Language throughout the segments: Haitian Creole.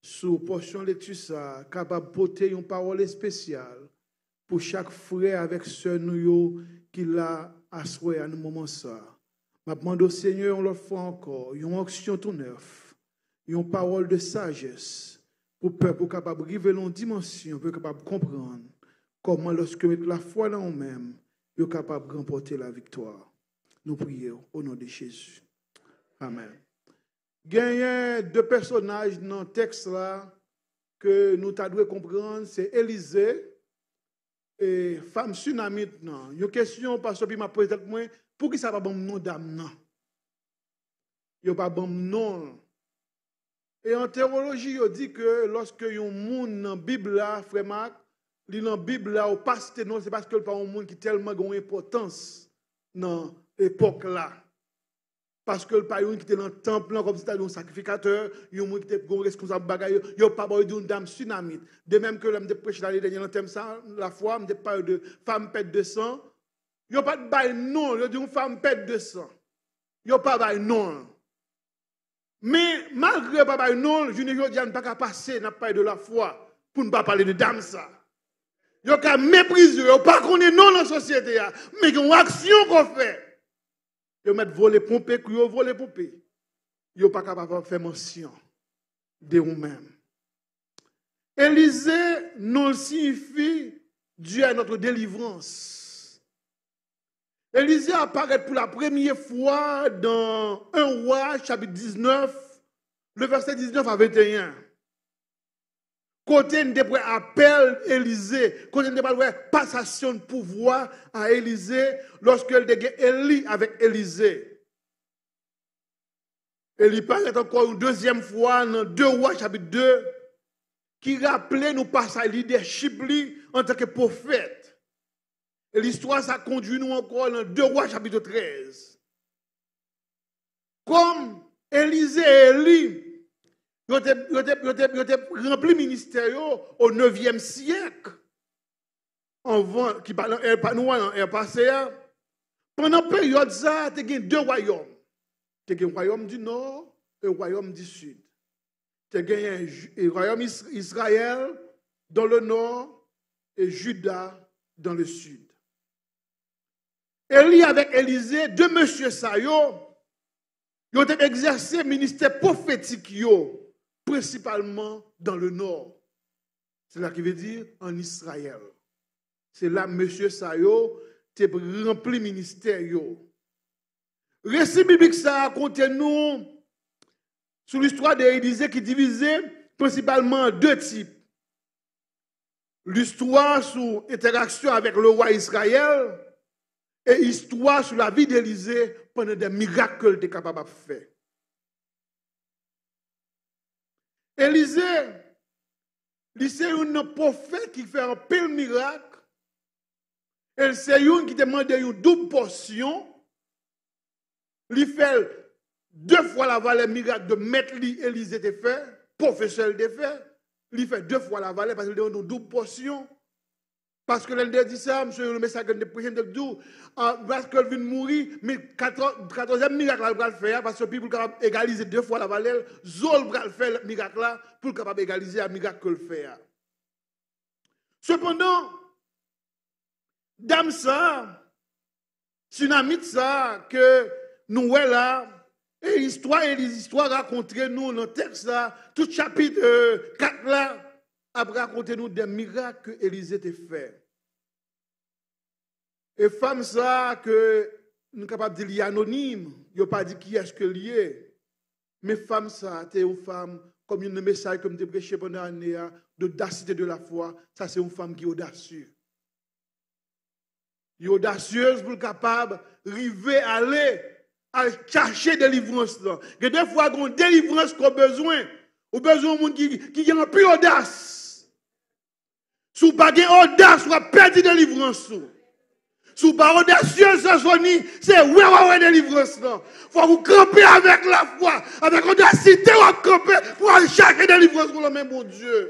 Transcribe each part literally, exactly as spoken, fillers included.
sou pòsyon lekti sa a kapab pote yon pawòl espesyal pou chak frè avèk sè nou yo ki la aswè a nan moman sa a. M ap mande w, Senyè, yon lòt fwa ankò, yon onksyon tou nèf, yon pawòl de sajès pou pèp ou kapab rive nan yon dimansyon pou yo kapab konprann kòman, lòske yo met lafwa nan ou menm, yo kapab ranpòte laviktwa. Nou priye w o non de Jezi. Amèn. Genyen de pèsonaj nan tèks la ke nou ta dwe konprann, se Elize e fanm Sinamit nan. Yon kesyon pastè Pima poze tèt mwen, poukisa pa ban m non dam nan? Yo pa ban m non l. E an tewoloji, yo di ke lòske yon moun nan Bib la, frè Mak, li nan Bib la, ou pa site non l, se paske l pa yon moun ki tèlman gen yon enpòtans nan epòk la. Paske l pa yon moun ki te nan tanp lan kòmsi ta di yon sakrifikatè, yon moun ki te gen yon reskonsab bagay, yo, yo pa ba yo di yon dam Sinamit. De menm ke lè m te preche lane dènye nan tèm sa, lafwa, m te pale de fanm pèt de san, yo pa t bay non l, yo di yon fanm pèt de san. Yo pa bay non l. Men, malgre yo pa bay non l, jounen jodi a, n pa ka pase, n ap pale de lafwa, pou n pa pale de dam sa. Yo ka meprize w, yo pa konnen non w nan sosyete a, men gen yon aksyon ke w fè. Yo mèt vole ponpe, kou yo vole ponpe, yo pa kapab pa fè mansyon de ou menm. Elize, non l siyifi Dieu est notre délivrance. Elize aparèt pou la premye fwa dan en Wa, chapit diznèf, le vèsè diznèf a venteyen. Kote n te pran apèl Elize, kote n te pral wè pasasyon pouvwa a Elize, lòske l te gen Eli avèk Elize. E li parèt ankò yon dezyèm fwa nan de Wa, chapit de, ki raple nou pasaj lidèchip li antanke pwofèt. E listwa sa kondui nou ankò nan de Wa, chapit trèz. Kòm Elize e Eli, yo te, yo te, yo te, yo te ranpli ministè yo o nevyèm syèk, anvan, ki pa nan è pa nou an, nan è pase a. Pandan peryòd sa a, te gen de wayòm. Te gen wayòm di nò e wayòm di sid. Te genyen Ju-, e wayòm Is-, Izrayèl dans le nord et Juda dans le sud. Eli avèk Elize, de mesye sa yo, yo te egzèse ministè pwofetik yo, prensipalman dans le nord. Se la ki vle di an Izrayèl. Se la mesye sa yo te ranpli ministè yo. Resi biblik sa a konte nou sou listwa de Elize ki divize prensipalman an de tip. Listwa sou entèraksyon avèk le wa Izrayèl e istwa sou lavi de Elize pandan de mirak ke l te kapab ap fè. Elize, li se youn nan pwofèt ki fè anpil mirak, e l se youn ki te mande yon doub pòsyon. Li fè l de fwa lavalè mirak de mèt li Elize te fè, pwofesè l te fè. Li fè de fwa lavalè paske l te mande yon doub pòsyon. Paske lè l te di sa, m sonje yon mesaj ke l te preche, m te di w, a, paske l vin mouri, men katò-, katòzyèm mirak la l pral fè a, paske pi pou l kapab egalize de fwa lavalè l, zo l pral fè lòt mirak la pou l kapab egalize a mirak ke l fè a. Sepandan, dam sa a, Sinamit sa a ke nou wè la, e istwa, e istwa rakonte nou nan tèks la, tout chapit, e, kat la ap rakonte nou de mirak ke Elize te fè. E fanm sa a ke nou kapab di li anonim, yo pa di kiyès ke l ye. Men fanm sa a te yon fanm, kòm youn nan mesaj ke m te preche pandan ane a, d'odasite de la fwa, sa se yon fanm ki odasye. Li odasyez pou l kapab rive ale, al chache delivrans lan. Gen de fwa, gen yon delivrans ke w bezwen. Ou bezwen yon moun ki, ki gen anpil odas. Si w pa gen odas, w ap pèdi delivrans ou. Si w pa odasyez, sè Soni, se wè w a wè delivrans lan. Fòk ou kanpe avèk lafwa, avèk odasite w ap kanpe pou w al chache delivrans ou nan men Bondye.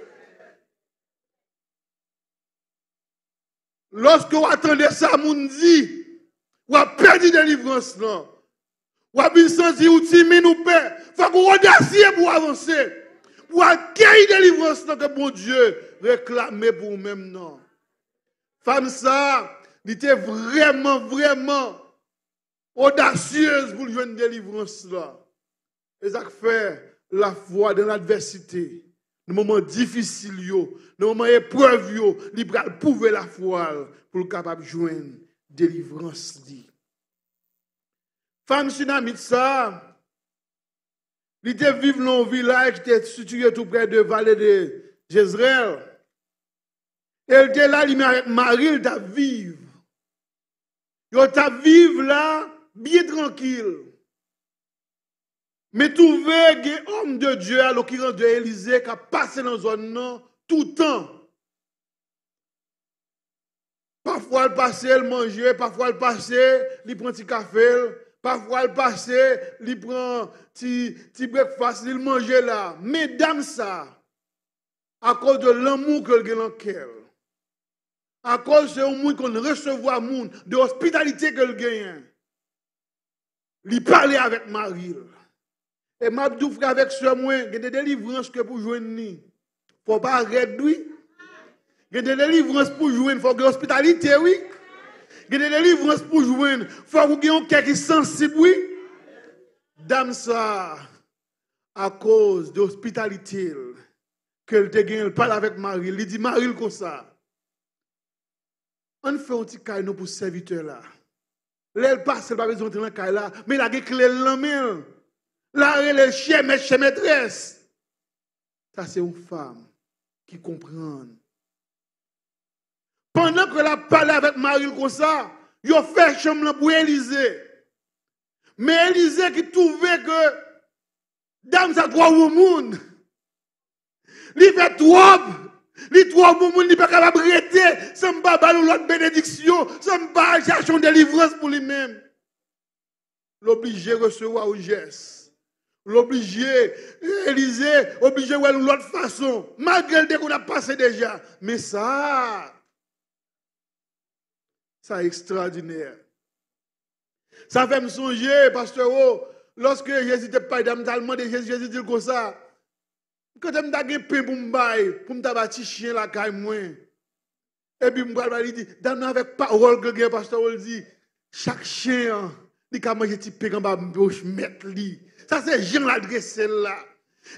Lòske w a tande sa moun di, w ap pèdi delivrans lan. W ap vin santi ou timid, ou pè. Fòk ou odasye pou w avanse. pou w al keyi delivrans lan ke Bondye reklame pou ou menm nan. Fanm sa, li te vrèman, vrèman odasyez pou l jwenn delivrans la. E sa k fè lafwa dan ladvèsite, nan moman difisil yo, nan moman eprèv yo, li pral pwouve lafwa l pou l kapab jwenn delivrans li. Fanm Sinamit sa, li te viv nan yon vilaj ki te sitiye tou prè de vale de Jezrèl. E l te la, li menm avèk mari l t ap viv. Yo t ap viv la byen trankil. Men twouve gen òm de Dye, an lokiran de Elize, k ap pase nan zòn nan toutan. Pafwa l pase, l manje, pafwa l pase, li pran ti kafe l, pafwa l pase, li pran ti, ti breakfast li, l manje la. Men dam sa, akoz de lanmou ke l gen nan kè l, akoz se yon moun ki konn resevwa moun, de ospitalite ke l genyen, li pale avèk mari l. E m ap di w, frè avèk sè mwen, gen de delivrans ke pou jwenn li, fò w pa rèd, wi. Gen de delivrans pou jwenn, fò w gen ospitalite, wi. Gen de delivrans pou jwenn, fò w gen yon kè ki sansib, wi. Dam sa, akoz de ospitalite l ke l te genyen, l pale avèk mari l, li di mari l konsa, ann fè yon ti kay non pou sèvitè la. Lè l pase, l pa bezwen antre nan kay la, men l a gen kle l nan men l. L a rele l chè mèt, chè mètrès. Sa se yon fanm ki konprann. Pandan ke l ap pale avèk mari l konsa, yo fè chanm lan pou Elize. Men Elize ki twouve ke dam sa twò bon moun. Li fè twòp. Li twò bon moun, li pa kapab rete san m pa ba l yon lòt benediksyon, san m pa al chache yon delivrans pou li menm. L oblije resevwa yon jès. L oblije, Elize oblije wè l yon lòt fason, malgre l te konn ap pase deja. Men sa, sa ekstradinè. Sa fè m sonje, pastè O, lòske Jezi te pale, dam ta al mande Jezi, Jezi di l konsa, kote m ta gen pen pou m bay, pou m ta ba ti chen lakay mwen? Epi m pral bay, li di, dam nan avèk pawòl ke l gen, pastè O, l di, chak chen an, li ka manje ti pen k anba bouch mèt li. Sa se jan l adrese l la.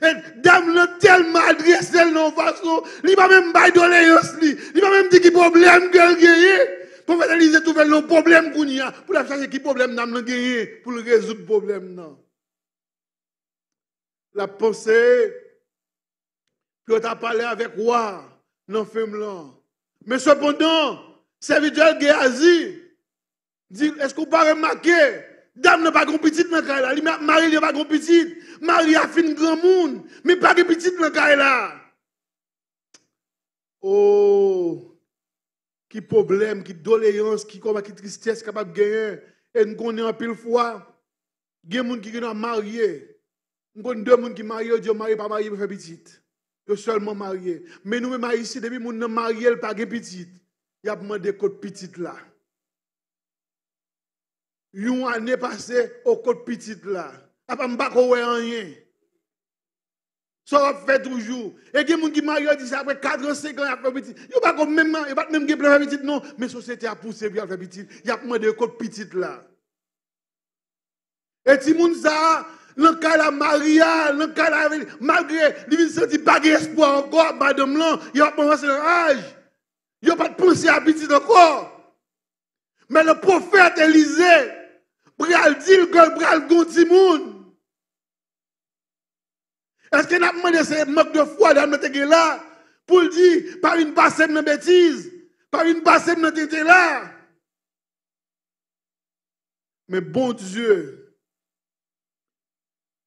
E dam nan tèlman adrese l nan yon fason, li pa menm bay doleyans li, li pa menm di ki pwoblèm ke l genyen. Pwofèt Elize twouve l nan yon pwoblèm kounye a, pou l ap chache ki pwoblèm dam nan genyen, pou l rezoud pwoblèm nan. L ap panse pou yo ta pale avèk wa nan fim lan. Men sepandan, sèvitè l Geyazi di l, èske w pa remake dam nan pa gen pitit nan kay la? Li menm ak mari l yo pa gen pitit. Mari a fin granmoun, men pa gen pitit nan kay la. O, ki pwoblèm, ki doleyans, ki kòman, ki tristès kapab genyen. E n konnen anpil fwa, gen moun ki gentan marye. M konn de moun ki marye, yo di yo marye pa marye pou fè pitit. Yo sèlman marye. Men nou menm Ayisyen, depi moun nan marye, l pa gen pitit, y ap mande kot pitit la. Yon ane pase, o kot pitit la? Apa m pa ko wè anyen. Sa w ap fè toujou? E gen moun ki marye, yo di se apre kat an, senk an, y ap fè pitit. Yo pa ko menm, yo pa t menm gen plan fè pitit, non. Men sosyete a pouse pou y al fè pitit. Y ap mande yo kot pitit la. E timoun sa a, nan kay la, mari a, nan kay la avè li, malgre li vin santi pa gen espwa ankò, madanm lan, yo ap avanse nan aj. Yo pa t panse a pitit ankò. Men le pwofèt Elize pral di l ke l pral gen yon timoun. Èske n ap mande se mank de fwa dam nan te gen la pou l di, pa vin pase m nan betiz, pa vin pase m nan tenten la? Men Bondye,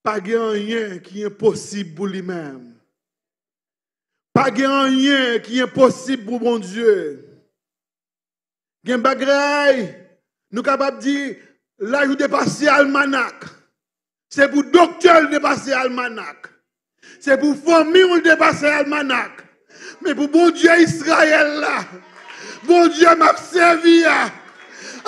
pa gen anyen ki enposib pou li menm. Pa gen anyen ki enposib pou Bondye. Gen bagay, nou kapab di, laj ou depase almanak. Se pou doktè l depase almanak. Se pou fanmi w l depase almanak. Men pou Bondye Izrayèl la, Bondye m ap sèvi a,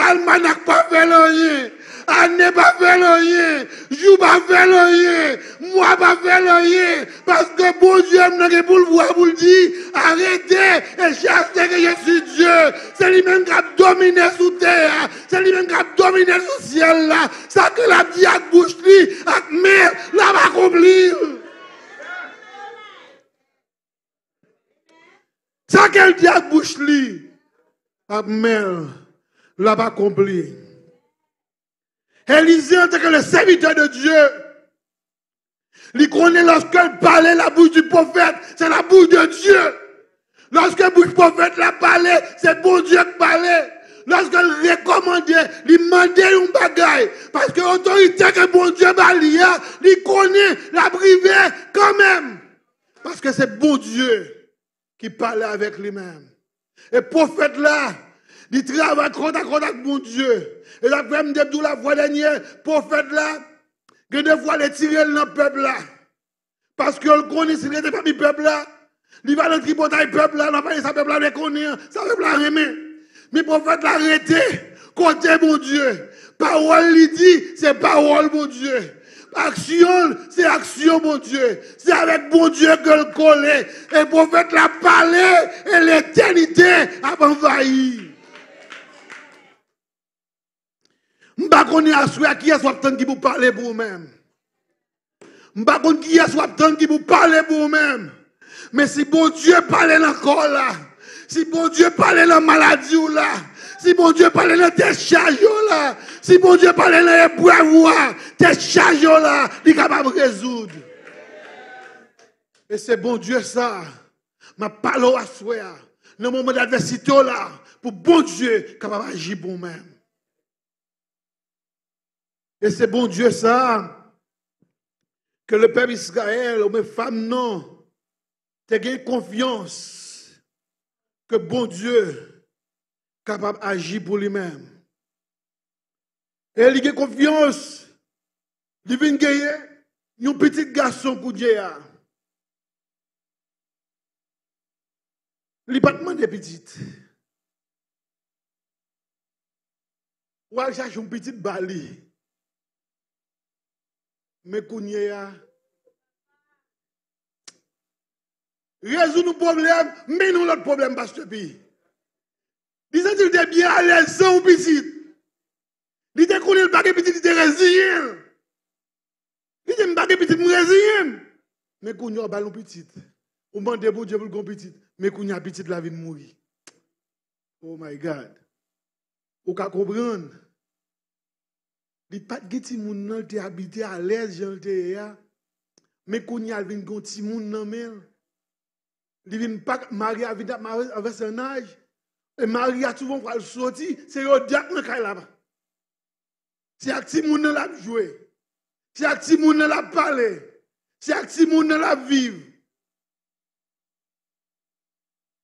almanak pa fè l anyen. Ane pa fè l anyen, jou pa fè l anyen, mwa pa fè l anyen, paske Bondye m nan gen pou l vwa pou l di, arrêtez et sachez que je suis Dieu. Se li menm k ap domine sou tè a, se li menm k ap domine sou syèl la. Sa ke l ap di ak bouch li, ak men l ap akonpli l. Sa ke l di ak bouch li, ak men l, l ap akonpli. Elize, antanke le serviteur de Dieu, li konnen lòske l pale, la bouche du prophète, c'est la bouche de Dieu. Lòske bouch pwofèt la pale, se Bondye k pale. Lòske l rekòmande, li mande yon bagay, paske otorite ke Bondye ba li a, li konnen l ap rive kanmenm. Paske se Bondye ki pale avèk li menm. E pwofèt la, li travay kòtakòt ak Bondye. E sa k fè m te di w lafwa dènye, pwofèt la, gen de fwa l retire l nan pèp la. Paske l konnen si l rete pami pèp la, li va nan tripotay pèp la, l ap pale sa pèp la vle konnen an, sa pèp la renmen. Men pwofèt la rete kote Bondye. Pawòl li di, se pawòl Bondye. Aksyon l, se aksyon Bondye. Se avèk Bondye ke l kole. E pwofèt la pale, e letènite ap anvayi. M pa konnen aswè a kiyès w ap tann ki pou pale pou ou menm. M pa konn kiyès w ap tann ki pou pale pou ou menm. Men si Bondye pale nan kò w la, si Bondye pale nan maladi w la, si Bondye pale nan tèt chaje w la, si Bondye pale nan eprèv ou a, tèt chaje w la, li kapab rezoud. E se Bondye sa, m ap pale w aswè a, nan moman d advèsite w la, pou Bondye kapab aji pou ou menm. E se Bondye sa ke le pèp Izrayèl, oubyen fanm nan, te gen konfyans ke Bondye kapab aji pou li menm. E li gen konfyans, li vin genyen yon pitit gason kounye a. Li pa t mande pitit. Ou al chache yon pitit ba li. Men kounye a, rezoud yon pwoblèm, mennen yon lòt pwoblèm, pastè Pi. Li santi l te byen alèz san yon pitit. Li te konnen l pa gen pitit, li te reziyen l. Li di, "M pa gen pitit, m reziyen m." Men kounye a, w ba l yon pitit. Ou mande Bondye pou l gen yon pitit. Men kounye a, pitit la vin mouri. Oh my God. Ou ka konprann. Li pa t gen timoun nan, li te abite alèz jan l te ye a. Men kounye a, l vin gen yon timoun nan men l. Li vin pa, mari a vin ap mare avè sannaj. E mari a souvan fwa l soti, se yo de ak nan kay la. Se ak timoun nan l ap jwe. Se ak timoun nan l ap pale. Se ak timoun nan l ap viv.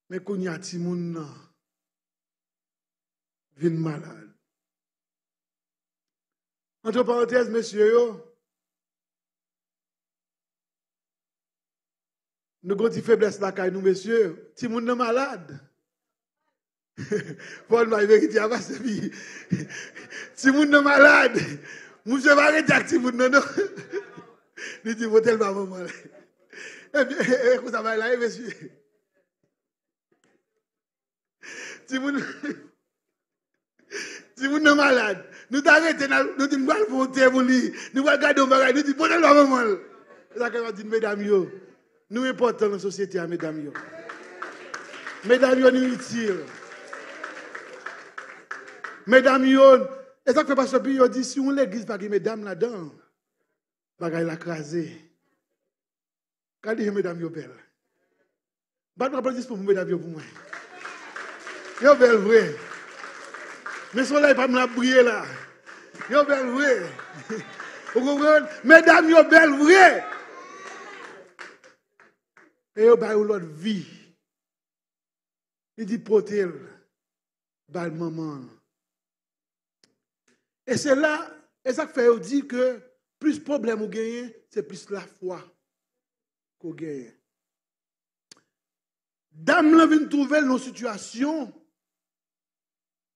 Men kounye a timoun nan vin malad. Antre parantèz, mesye yo, nou gon ti feblès lakay nou, mesye. Timoun nan malad. Fò n bay verite a, pastè Pi. Timoun nan malad. Misye pa rete ak timoun nan, non. Li di, "Pote l ba manman l." Ebyen, e, e, konsa bagay la ye, mesye. Timoun, timoun nan malad. Nou ta rete, n al, nou di, "M pral fè yon te pou li." Nou pral gade yon bagay, nou di, "Pote l ba manman l." E sa ke m ap di medam yo. Nou enpòtan nan sosyete a, medam yo. Medam yo, nou itil. Medam yo, e sa k fè pastè Pi yo di, si yon legliz pa gen medam ladan, bagay la kraze. Gade jan medam yo bèl. Bat yon aplodisman pou medam yo pou mwen. Yo bèl vre. Men solèy pa m nan ap briye la. Yo bèl vre. Ou konprann? Medam yo bèl vre. E yo ba yo lòt vi. Li di, "Pote l ba manman an." E se la, e sa k fè yo di ke plis pwoblèm ou genyen, se plis lafwa ke w genyen. Dam lan vin twouve l nan yon sitiyasyon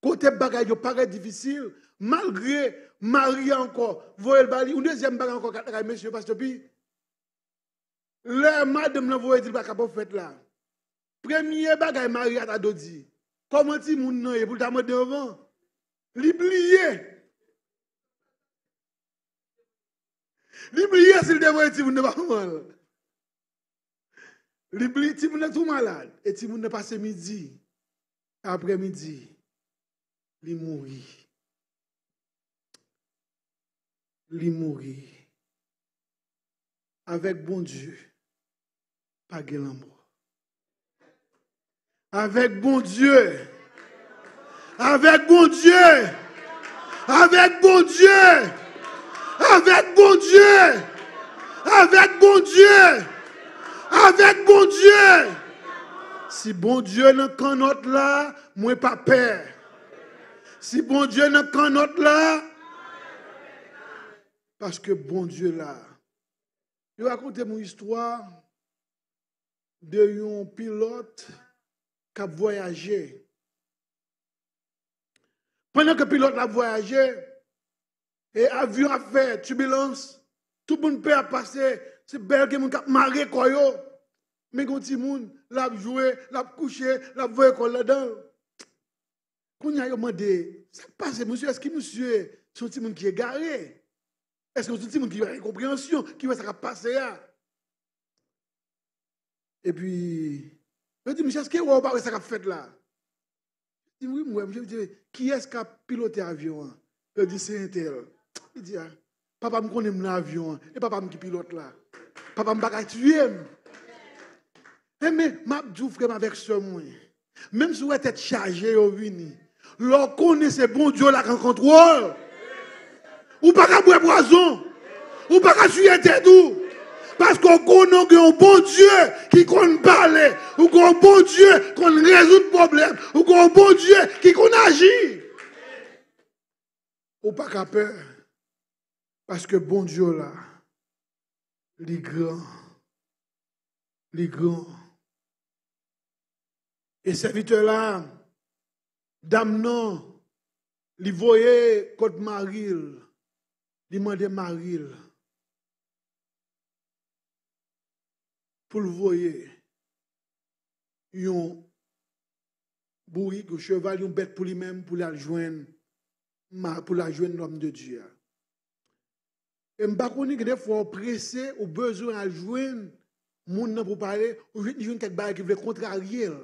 kote bagay yo parèt difisil, Malgre mari a ankò voye l ba li, yon dezyèm bagay ankò, kat lakay mesye, pastè Pi. Lè madanm nan voye di l pa ka pran fèt la, premye bagay mari a ta dwe di, kòman timoun nan ye pou l ta mande anvan? Li bliye. Li bliye si l te voye timoun nan ba manman l. Li bliye timoun nan tou malad. E timoun nan pase midi, aprè midi, li mouri. Li mouri. Avèk Bondye, pa gen lanmò. Avèk Bondye, avèk Bondye, avèk Bondye, avèk Bondye, avèk Bondye, avèk Bondye. Si Bondye nan kannòt la, mwen pa pè. Si Bondye nan kannòt la, paske Bondye la. Yo rakonte m yon istwa de yon pilòt k ap vwayaje. Pandan ke pilòt la ap vwayaje, e avyon ap fè tibilans, tout moun pè ap pase, se bèl gen moun k ap mare kò yo. Men gen yon timoun, l ap jwe, l ap kouche, l ap voye kò l ladan l. Kounye a, yo mande, sa k pase, mesye? Èske misye se yon timoun ki egare? Èske se yon timoun ki pa gen konpreyansyon, ki wè sa k ap pase a? Epi, yo di, misye, èske wè ou pa wè sa k ap fèt la? Li di, wi, m wè, misye di, kiyès k ap pilote avyon an? Yo di, se entèl. Li di, a, papa m konnen m nan avyon an, e papa m ki pilòt la. Papa m pa ka tiye m. Enben, m ap di w, frè m avèk sè mwen, menm si w wè tèt chaje yo vini, lè w konnen se Bondye w la k an kontwòl, ou pa ka bwè pwazon, ou pa ka tiye tèt ou, paske w konnen w gen yon Bondye ki konn pale, ou gen yon Bondye ki konn rezoud pwoblèm, ou gen yon Bondye ki konn aji. Ou pa ka pè, paske Bondye w la, li gran. Li gran. E sèvitè la, dam nan, li voye kot mari l, li mande mari l pou l voye yon bourik, yon cheval, yon bèt pou li menm, pou l al jwenn, ma- pou l al jwenn lòm de Dye a. E m pa konnen, gen de fwa w prese, ou bezwen al jwenn moun nan pou pale, ou jwenn, jwenn kèk bagay ki vle kontrarye l.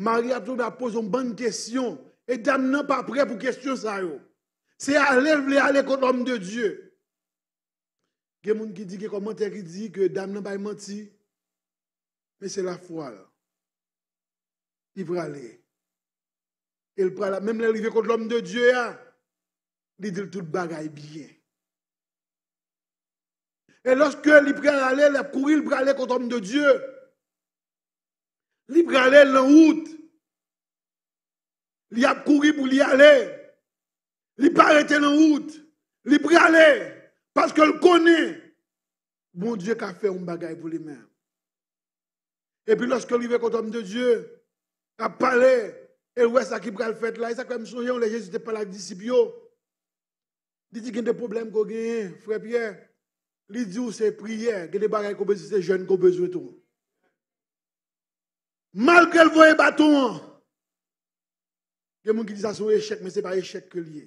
Mari a ap tonbe ap poze yon bann kesyon, e dam nan pa prè pou kesyon sa yo. Se ale l vle ale kot lòm de Dye. Gen moun ki di, gen kòmantè ki di ke dam nan bay manti, men se lafwa l. Li prale. E l prale, menm lè l rive kot lòm de Dye a, li di l tout bagay byen. E lòske li prale, l ap kouri, l prale kot òm de Dye. Li prale nan wout. Li ap kouri pou li ale. Li pa rete nan wout. Li prale. Paske l konnen Bondye ka fè yon bagay pou li menm. Epi lòske l rive kot òm de Dye ap pale, e l wè sa ki pral fèt la, e sa k fè m sonje yon lè Jezi te pale ak disip yo. Li di, gen de pwoblèm ke w genyen, frè Pyè. Li di w se priyè, gen de bagay ke w bezwen, se jèn ke w bezwen tou. Malgre l voye baton an, gen moun ki di sa se yon echèk, men se pa echèk ke l ye.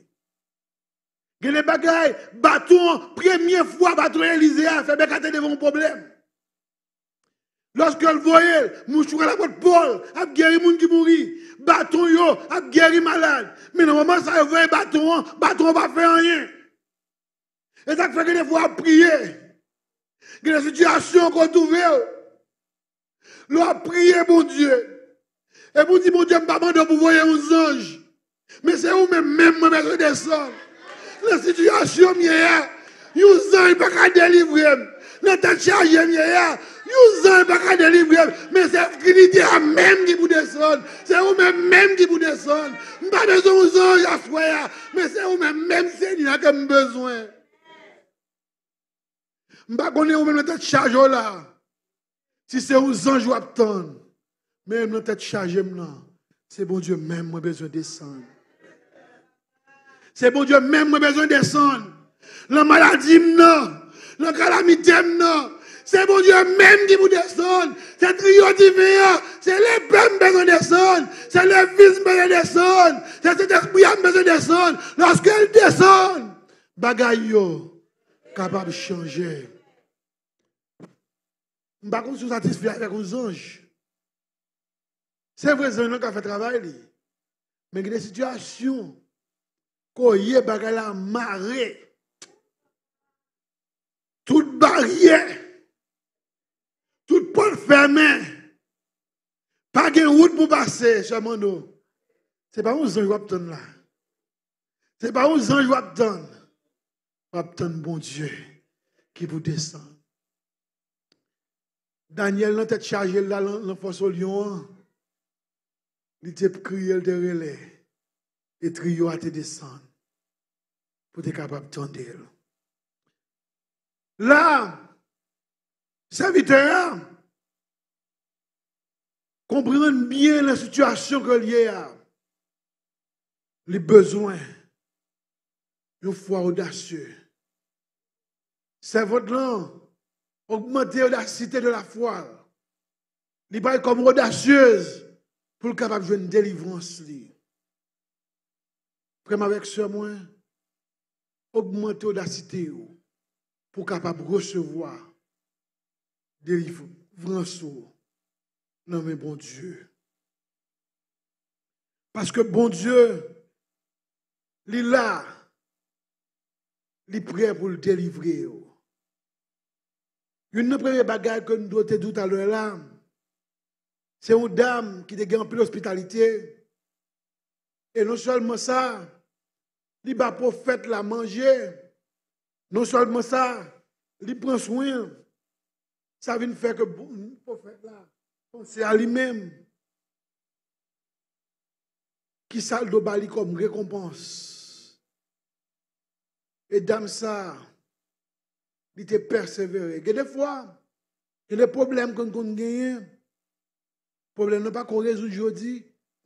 Gen de bagay, baton an, premye fwa baton Elize a fè bèk atè devan yon pwoblèm. Lòske l voye l, mouchwa lapot Pòl ap geri moun ki mouri, baton yo ap geri malad. Men nan moman sa yo voye baton an, baton an pa fè anyen. E sa k fè gen de fwa w ap priye. Gen de sitiyasyon ke w twouve w. Lè w ap priye Bondye, epi w di, Bondye, m pa mande w pou voye yon zanj, men se ou menm menm mwen bezwen desann. Nan sitiyasyon m ye a, yon zanj pa ka delivre m. Nan tèt chaje m ye a, yon zanj pa ka delivre m. Men se Trinite a menm ki pou desann. Se ou menm menm ki pou desann. M pa bezwen yon zanj aswè a, men se ou menm menm, Senyè, ke m bezwen. M pa konnen ou menm nan tèt chaje w la, si se yon zanj w ap tann. Men m nan tèt chaje m nan, se Bondye menm mwen bezwen desann. Se Bondye menm mwen bezwen desann. Nan maladi m nan, nan kalamite m nan, se Bondye menm ki pou desann. Se triyo diven an, se lepè m bezwen desann. Se legliz m bezwen desann. Se Sentespri a m bezwen desann. Lòske l desann, bagay yo kapab chanje. M pa konn si w satisfè avèk yon zanj. Se vre, zanj lan ka fè travay li. Men gen de sitiyasyon kote bagay la mare. Tout baryè, tout pòt fèmen. Pa gen wout pou pase, sè Mando. Se pa yon zanj w ap tann la. Se pa yon zanj w ap tann. W ap tann Bondye ki pou desann. Danyèl nan tèt chaje l la nan, nan fòs o lyon an, li te kriye, l te rele, e triyo a te desann pou te kapab tande l. La, sèvitè a konprann byen nan sitiyasyon ke l ye a. Li bezwen yon fwa odasye. Sèvant lan ogmante odasite de lafwa l. Li parèt kòm odasyez pou l kapab jwenn delivrans li. Frè m avèk sè mwen, ogmante odasite w pou w kapab resevwa delivrans ou nan men Bondye. Paske Bondye, li la, li prè pou l delivre w. Youn nan premye bagay ke m dwe te di w talè la, se yon dam ki te gen anpil ospitalite. E non sèlman sa, li ba pwofèt la manje. Non sèlman sa, li pran swen l. Sa vin fè ke bon, pwofèt la panse a li menm. Kisa l dwe ba li kòm rekonpans? E dam sa a, li te pèsevere. Gen de fwa, gen de pwoblèm ke n konn genyen. Pwoblèm nan pa ko rezoud jodi,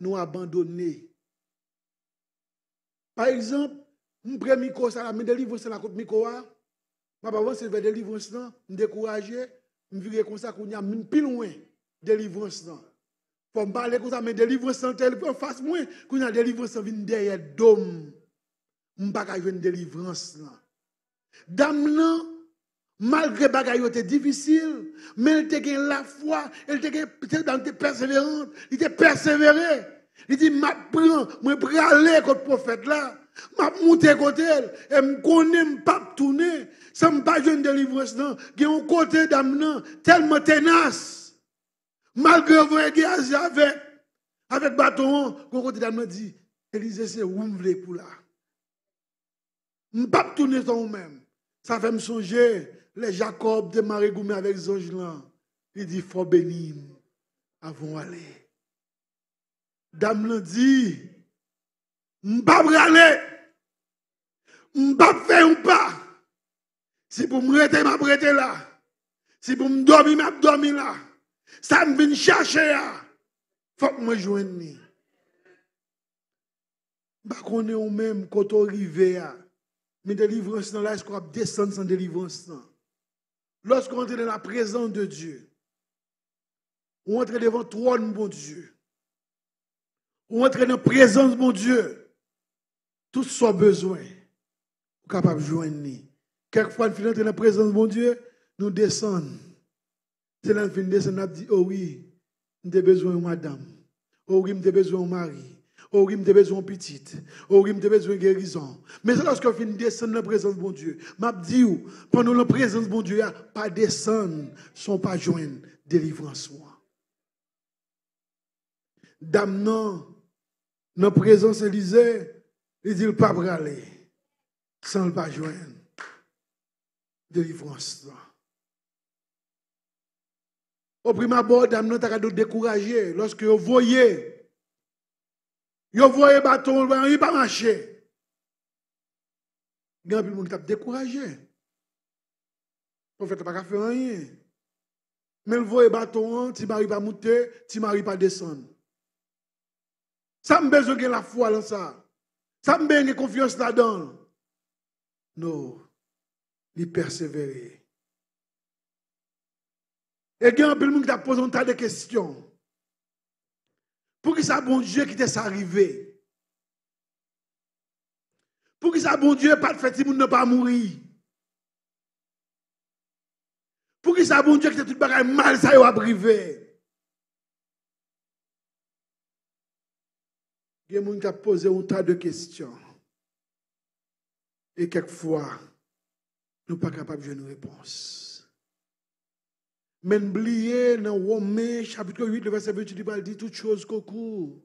nou abandone. Pa egzanp, m pre mikwo sa la, men delivrans la kot mikwo a, m ap avanse vè delivrans lan, m dekouraje, m vire konsa, kounye a m vin pi lwen delivrans lan. Fò m pale konsa, men delivrans lan te anfas mwen, kounye a delivrans lan vin dèyè do m. M pa ka jwenn delivrans lan. Dam nan, malgre bagay yo te difisil, men l te gen lafwa, e l te gen, te, dam te pèseveran, li te pèsevere. Li di, "M ap pran, mwen prale kot pwofèt la, m ap moute kote l, e m konnen m p ap tounen, san m pa jwenn delivrans lan." Gen yon kote dam nan tèlman tenas, malgre yo voye Geyazi avèk, avèk baton an, gen yon kote dam nan di, "Elize, se ou m vle pou la." M p ap tounen san ou menm. Sa fè m sonje lè Jakòb te mare goumen avèk zanj lan. Li di, "Fò w beni m avan w ale." Dam lan di, "M p ap prale. M p ap fè yon pa. Si pou m rete, m ap rete la. Si pou m dòmi, m ap dòmi la. Sa m vin chache a, fòk mwen jwenn li." M pa konnen ou menm kote w rive a. Men delivrans lan la, èske w ap desann san delivrans lan? Lòske w antre nan la prezans de Dye, ou antre devan twòn Bondye, ou antre nan prezans Bondye, tout sa w bezwen, ou kapab jwenn li. Kèk fwa n fin antre nan prezans Bondye, nou desann. Se lè n fin desann, n ap di, "O wi, m te bezwen yon madanm. O wi, m te bezwen yon mari. O wi, m te bezwen yon pitit. O wi, m te bezwen gerizon." Men se lòske w fin desann nan prezans Bondye. M ap di w, pandan w nan prezans Bondye a, pa desann san w pa jwenn delivrans ou an. Dam nan, nan prezans Elize, li di l pa prale san l pa jwenn delivrans lan. O prim abò, dam nan ta ka dwe dekouraje lòske yo voye, yo voye baton, anyen pa mache. Gen anpil moun ki t ap dekouraje. Pwofèt la pa ka fè anyen. Men l voye baton an, Ti Mari pa moute, Ti Mari pa desann. Sa m bezwen gen lafwa lan sa. Sa m benyen gen konfyans ladan l. No. Li pèsevere. E gen anpil moun ki t ap poze yon ta de kesyon. Poukisa Bondye kite sa rive? Poukisa Bondye pa t fè timoun nan pa mouri? Poukisa Bondye kite tout bagay mal sa yo ap rive? Gen moun k ap poze yon ta de kesyon. E kèk fwa, nou pa kapab jwenn repons. Men n bliye nan Women chapit uit, vèsè venntuit, li pral di, toutes choses concourent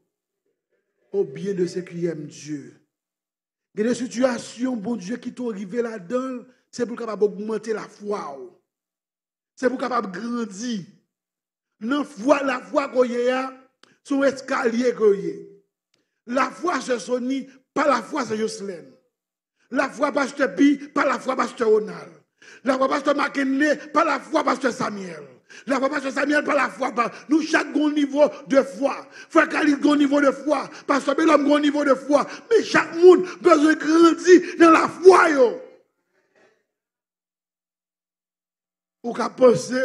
au bien de ceux qui aiment Dieu. Gen de sitiyasyon Bondye kite w rive ladan l, se pou l kapab ogmante lafwa w. Se pou w kapab grandi. Nan fwa, lafwa ke w ye a, se yon eskalye ke w ye. Lafwa sè Sony, pa lafwa sè Jocelyn. Lafwa pastè Pi, pa lafwa pastè Ronald. Lafwa pastè Mackenley, pa lafwa pastè Samuel. Lafwa pastè Samuel, pa lafwa pa. Nou chak gen yon nivo de fwa. Frè Kalis gen yon nivo de fwa. Pastè Belòm gen yon nivo de fwa. Men chak moun bezwen grandi nan lafwa yo. Ou ka panse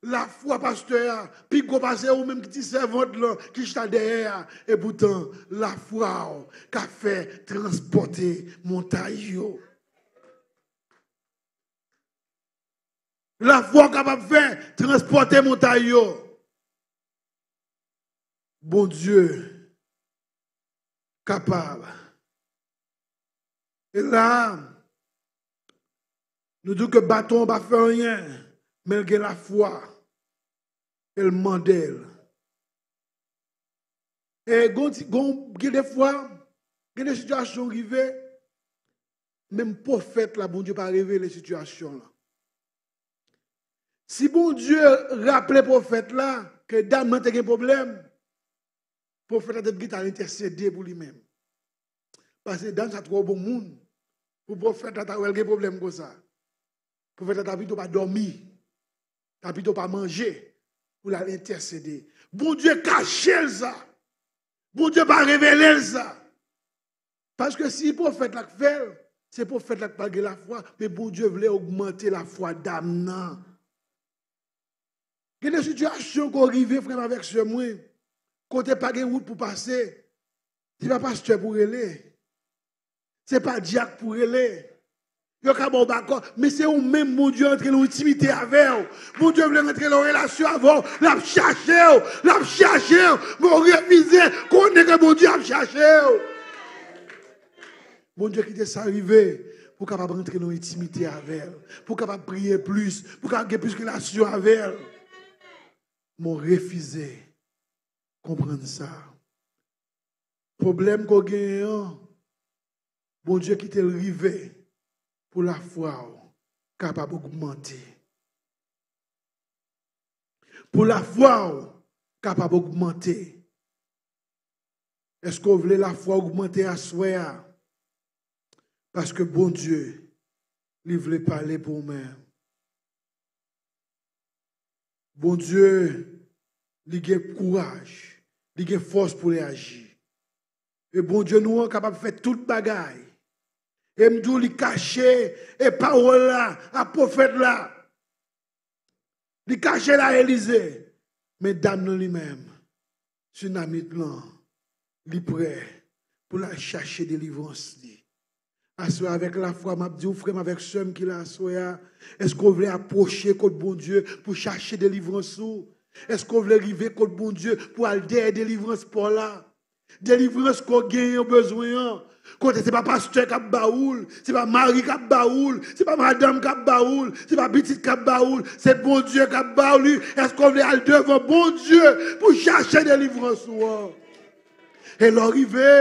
lafwa pastè a pi gwo pase ou menm ki ti sèvant lan ki chita dèyè a. Epoutan, lafwa w ka fè transpòte montay yo. Lafwa w kapab fè transpòte montay yo. Bondye kapab. E la, nou di ke baton an pa fè anyen, men l gen lafwa. E l mande l. E gon ti, gon, gen de fwa, gen de sitiyasyon rive, menm pwofèt la, Bondye pa revele sitiyasyon lan. Si Bondye raple pwofèt la ke dam nan te gen pwoblèm, pwofèt la te gentan entèsede pou li menm. Paske dam sa twò bon moun pou pwofèt la ta wè l gen pwoblèm konsa. Pwofèt la ta pito pa dòmi, ta pito pa manje pou l al entèsede. Bondye kache l sa. Bondye pa revele l sa. Paske si pwofèt la k fè l, se pwofèt la k pa gen lafwa, men Bondye vle ogmante lafwa dam nan. Gen de sitiyasyon ke w rive, frè m avèk sè mwen, kote pa gen wout pou pase, se pa pastè pou rele, se pa dyak pou rele. Yo ka ba w bakò, men se ou menm Bondye antre nan yon entimite avè w. Bondye vle rantre nan yon relasyon avè w. L ap chache w, l ap chache w. Men w refize konnen ke Bondye ap chache w. Bondye kite sa rive pou w kapab rantre nan yon entimite avè l, pou w kapab priye plis, pou w kapab gen plis relasyon avè l. Men w refize konprann sa. Pwoblèm ke w genyen an, Bondye kite l rive pou lafwa w kapab ogmante. Pou lafwa w kapab ogmante. Èske w vle lafwa w ogmante aswè a? Paske Bondye, li vle pale pou ou menm. Bondye, li gen kouraj, li gen fòs pou li aji. E Bondye nou an kapab fè tout bagay. E m di w, li kache e pawòl la a pwofèt la. Li kache l a Elize. Men dam nan li menm, Sunamit lan, li prè pou l al chache delivrans li. Aswè avèk lafwa, m ap di w, frè m avèk sè m ki la aswè a, èske w vle apwoche kot Bondye pou chache delivrans ou? Èske w vle rive kot Bondye pou al dèyè delivrans pa w la? Delivrans ke w genyen, w bezwen an. Kote se pa pastè k ap ba ou l, se pa mari k ap ba ou l, se pa madanm k ap ba ou l, se pa pitit k ap ba ou l, se Bondye k ap ba ou li. Èske w vle al devan Bondye pou chache delivrans ou an? E lè w rive,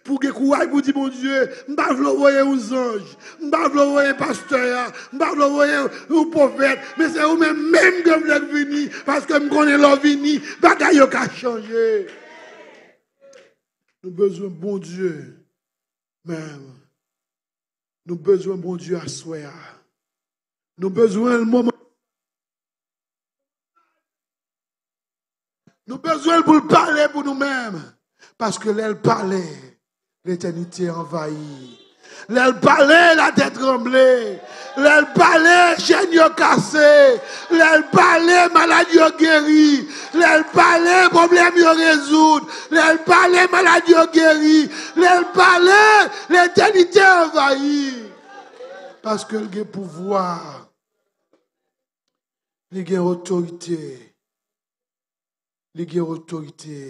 pou w gen kouraj pou w di Bondye, m pa vle w voye yon zanj, m pa vle w voye pastè a, m pa vle w voye yon pwofèt, men se ou menm menm ke m vle k vini, paske m konnen lè w vini, bagay yo ka chanje. Nou bezwen Bondye menm. Nou bezwen Bondye aswè a. Nou bezwen l moman. Nou bezwen l pou l pale pou nou menm. Paske lè l pale, Letènite anvayi. Lè l pale, latè tranble. Lè l pale, chèn yo kase. Lè l pale, malad yo geri. Lè l pale, pwoblèm yo rezoud. Lè l pale, malad yo geri. Lè l pale, letènite anvayi. Paske l gen pouvwa. Li gen otorite. Li gen otorite.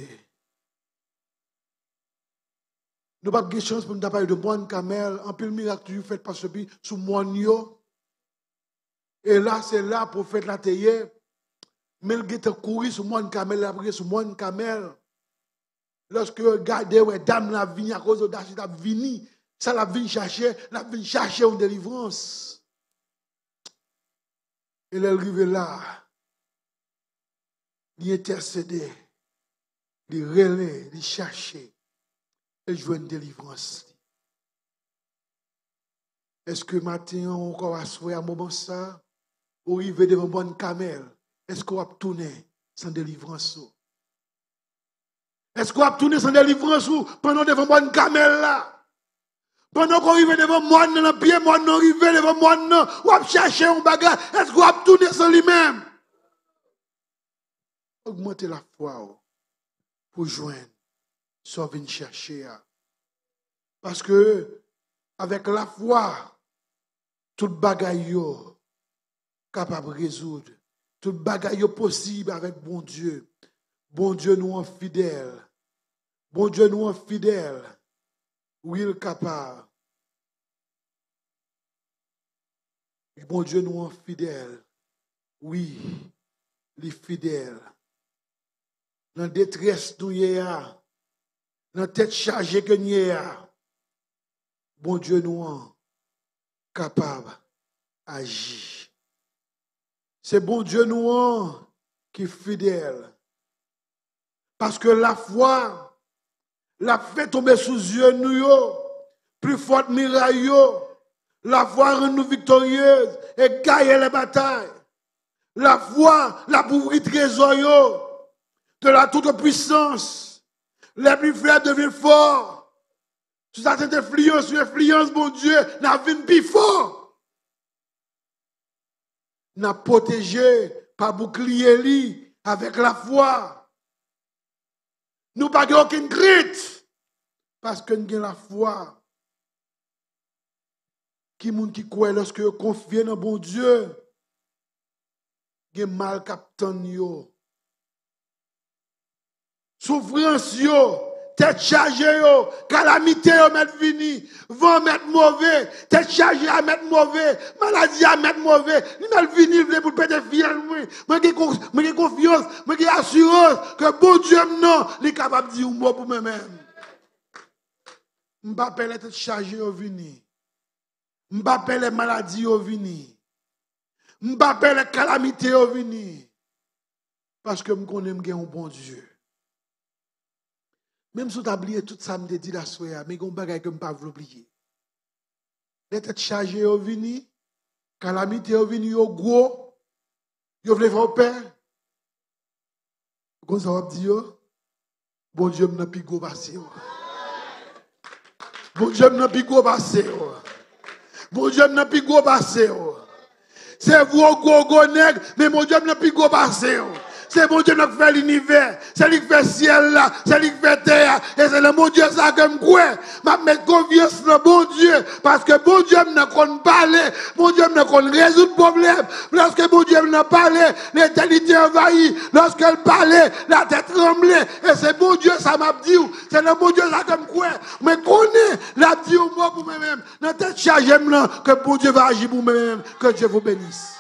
Nou p ap gen chans pou n ta pale de mòn Kamèl. Anpil mirak toujou fèt pa sou pi-, sou mòn yo. E la, se la pwofèt la te ye. Men l gentan kouri sou mòn Kamèl, l ap rive sou mòn Kamèl. Lòske yo gade, wè dam la vini, akoz odasye l ap vini, sa l ap vin chache, l ap vin chache yon delivrans. E lè l rive la, li entèsede, li rele, li chache, e l jwenn delivrans li. Èske maten an, ankò aswè a, moman sa, ou rive devan mòn Kamèl, èske w ap tounen san delivrans ou? Èske w ap tounen san delivrans ou pandan w devan mòn Kamèl la? Pandan ke w rive devan mòn nan, nan pye mòn nan, w rive devan mòn nan, w ap chache yon bagay, èske w ap tounen san li menm? Ogmante lafwa w pou jwenn sa w vin chache a. Paske avèk lafwa, tout bagay yo kapab rezoud. Tout bagay yo posib avèk Bondye. Bondye nou an fidèl. Bondye nou an fidèl. Wi, l kapab. Bondye nou an fidèl. Wi, li fidèl. Nan detrès nou ye a, nan tèt chaje ke n ye a, Bondye nou an kapab aji. Se Bondye nou an ki fidèl. Paske lafwa, l ap fè tonbe sou zye nou yo pli fò ke miray yo. Lafwa rann nou viktoryez e gaye lè batay. Lafwa, l ap ouvri trezò yo de la toute puissance. Les plus faibles deviennent forts. Sou sa, se enfliyans, sou enfliyans Bondye, n ap vin pi fò. N ap pwoteje pa boukliye li avèk lafwa. Nou pa gen okenn krent, paske n gen lafwa. Ki moun ki kwè lòske yo konfye nan Bondye, gen mal k ap tann yo? Soufrans yo, tèt chaje yo, kalamite yo mèt vini, van mèt move, tèt chaje a mèt move, maladi a mèt move, li mèt vini, li vle pou l pete fyèl mwen. Mwen gen kon-, mwen gen konfyans, mwen gen asirans ke Bondye m nan, li kapab di yon mo pou mwen menm. M pa pè lè tèt chaje yo vini. M pa pè lè maladi yo vini. M pa pè lè kalamite yo vini. Paske m konnen m gen yon Bondye. Menm si w ta bliye tout sa m te di l aswè a, men gen yon bagay ke m pa vle w bliye. Lè tèt chaje yo vini, kalamite yo vini, yo gwo, yo vle fè w pè. Konsa w ap di yo, Bondye m nan pi gwo pase w. Bondye m nan pi gwo pase w. Bondye m nan pi gwo pase w. Se gwo, gwo, gwo nèg, men Bondye m nan pi gwo pase w. Se Bondye m nan k fè linivè, se li k fè syèl la, se li k fè tè a, e se nan Bondye sa ke m kwè. M ap met konfyans nan Bondye, paske Bondye m nan konn pale, Bondye m nan konn rezoud pwoblèm. Lòske Bondye m nan pale, letènite anvayi. Lòske l pale, latè tranble. E se Bondye sa m ap di w, se nan Bondye sa ke m kwè. Mwen konnen l ap di yon mo pou mwen menm. Nan tèt chaje m nan, ke Bondye va aji pou mwen menm. Que Dieu vous bénisse.